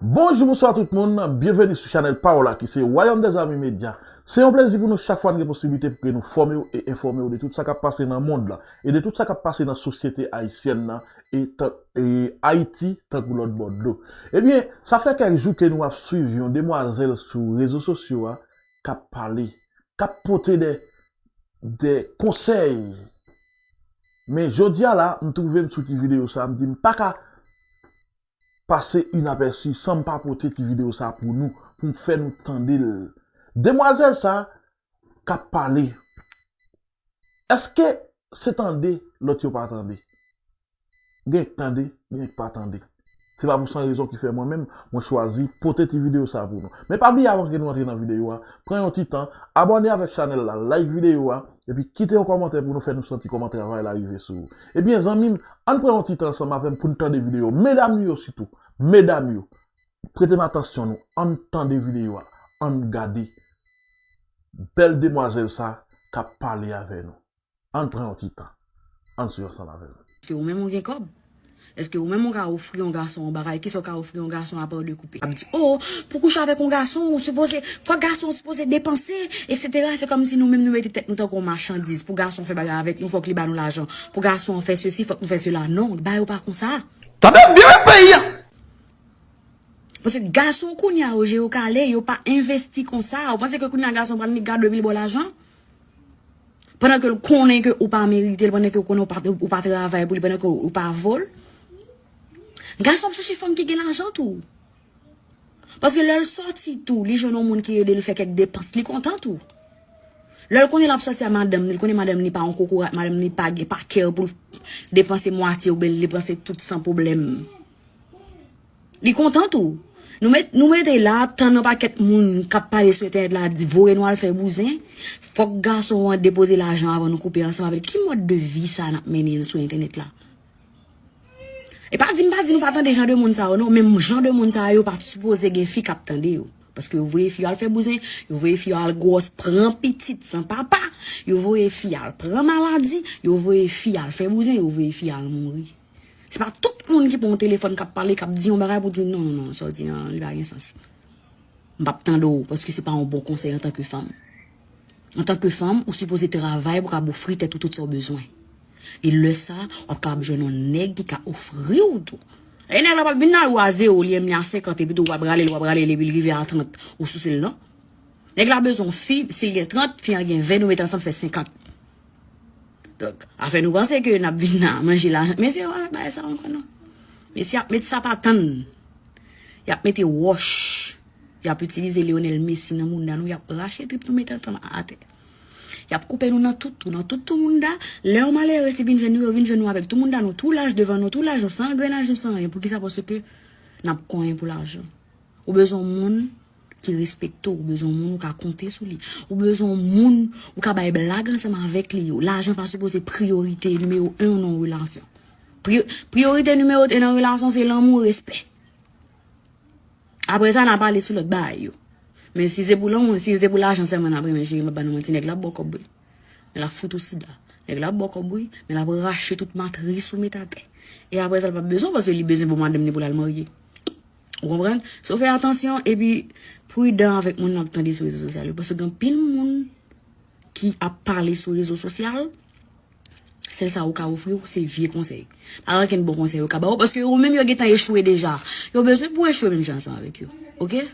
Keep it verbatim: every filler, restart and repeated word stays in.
Bonjou, bonswa tout moun. Byenveni sou chanèl pa w la ki se Wayòm dè Zanmi Medya. Se yon plezi pou nou chak fwa n gen posiblite pou ke nou fòme w e enfòme w de tout sa k ap pase nan mond lan e de tout sa k ap pase nan sosyete ayisyèn nan e tan, e Ayiti tankou lòt bò dlo. Ebyen, sa fè kèk jou ke nou ap swiv yon demwazèl sou rezo sosyo a k ap pale, k ap pote de, de konsèy. Men jodi a la, m twouve m sou ti videyo sa, m di m pa ka pase inapèsi san m pa pote ti videyo sa pou nou, pou m fè nou tande l. Demwazèl sa k ap pale. Èske se tande lòt yo pa tande? Gen k tande, gen k pa tande. Se pa pou san rezon ki fè mwen menm, mwen chwazi pote ti videyo sa pou nou. Men pa bliye, avan ke nou antre nan videyo a, pran yon ti tan, abòne avèk chanèl la, like videyo a, epi kite yon kòmantè pou nou fè nou santi kòman travay la rive sou ou. Ebyen, zanmi m, ann pran yon ti tan ansanm avè m pou n tande videyo. Medam yo sitou, medam yo, prete m atansyon nou, ann tande videyo a, ann gade bèl demwazèl sa k ap pale avè nou. Ann pran yon ti tan. Ann swiv ansanm avè m. Èske ou menm ou gen kòb? Èske ou menm ou ka ofri yon gason yon bagay? Kisa w ka ofri yon gason apa de koupe? Ap di, "Oh, pou kouche avèk yon gason, ou sipoze, fòk gason sipoze depanse, et cetera" Se kòmsi nou menm nou mete tèt nou tankou yon machandiz. Pou gason fè bagay avèk nou, fòk li ba nou lajan. Pou gason fè sesi, fòk nou fè sela. Non, bagay yo pa konsa. Tande byen peyi a. Paske gason kounye a yo je yo kale, yo pa envesti konsa. Ou panse ke kounye a gason pral gade mil bò lajan? Pandan ke l konnen ke ou pa merite l, pandan ke ou konnen ou pa, ou pa travay pou li, pandan ke ou pa vo l. Gason ap chache fanm ki gen lajan tou. Paske lè l sòti tou, li jwenn yon moun ki ede l fè kèk depans, li kontan tou. Lè l konnen l ap sòti a madanm li, l konnen madanm li pa yon kokorat, madanm li pa gen, pa kè pou l depanse mwatye oubyen l depanse tout san pwoblèm. Li kontan tou. Nou met, nou mete la, ap tann yon pakèt moun k ap pale sou entènèt la, di voye nou al fè bouzen. Fòk gason an depoze lajan avan nou koupe ansanm avè l. Ki mòd de vi sa n ap mennen sou entènèt la? E pa di m pa di nou pa tande jan de moun sa yo, non, men jan de moun sa yo pa t sipoze gen fi k ap tande yo. Paske yo voye fi yo al fè bouzen, yo voye fi yo al gwòs, pran pitit san papa, yo voye fi al pran maladi, yo voye fi al fè bouzen, yo voye fi al mouri. Se pa tout moun ki pran yon telefòn k ap pale, k ap di yon bagay pou di, "Non, non, non, sa w di an, li pa gen sans." M p ap tande w, paske se pa yon bon konsèy antanke fanm. Antanke fanm, ou sipoze travay pou w kapab ofri tèt ou tout sa w bezwen. E lè sa, w ap kapab jwenn yon nèg ki ka ofri w tou. E nèg la p ap vin nan ou a zewo, li menm li a senkant, epi tou w ap rale l, w ap rale l, epi l rive a trant, ou souse l, non? Nèg la bezwen yon fi, si l gen trant, fi an gen ven, nou met ansanm fè senkant. Donk, afè nou panse ke n ap vin nan manje la, mesye yo pa fè bagay sa ankò non. Mesye ap met sa pa tann. Y ap mete wòch. Y ap itilize Lionel Messi nan mounda nou, y ap rache trip nou mete ansanm atè. Y ap koupe nou nan tout tou, nan tout tou mounda. Lè yon malere si vin jwenn nou, yo vin jwenn nou avèk tou mounda nou, tou laj devan nou, tou laj nou, san angrenaj nou, san anyen. Poukisa? Paske n ap konyen pou lajan. Ou bezwen yon moun ki respekte w, ou bezwen yon moun ou ka konte sou li. Ou bezwen yon moun ou ka bay blag ansanm avèk li. Lajan pa sipoze priyorite nimewo en nan yon relasyon. Pri-, priyorite nimewo en nan relasyon se lanmou, respè. Apre sa, n a pale sou lòt bagay yo. Men si se pou lanmou, si se pou lajan sèlman n ap renmen cheri, m ap ba nou manti, nèg la ap ba w kòb wi. Men l ap fout ou sida. Nèg la ap ba w kòb wi, men l ap rache tout matris ou met atè. E apre sa, l p ap bezwen w paske li bezwen pou madanm ni pou l al marye. Ou konprann? So, fè atansyon epi pridan avèk moun n ap tande sou rezo sosyal yo. Paske gen anpil moun ki ap pale sou rezo sosyal, sèl sa yo ka ofri w, se vye konsèy. Pa gen okenn bon konsèy yo ka ba w, paske yo menm yo gentan echwe deja. Yo bezwen pou w echwe menm jan ansanm avèk yo. Oke?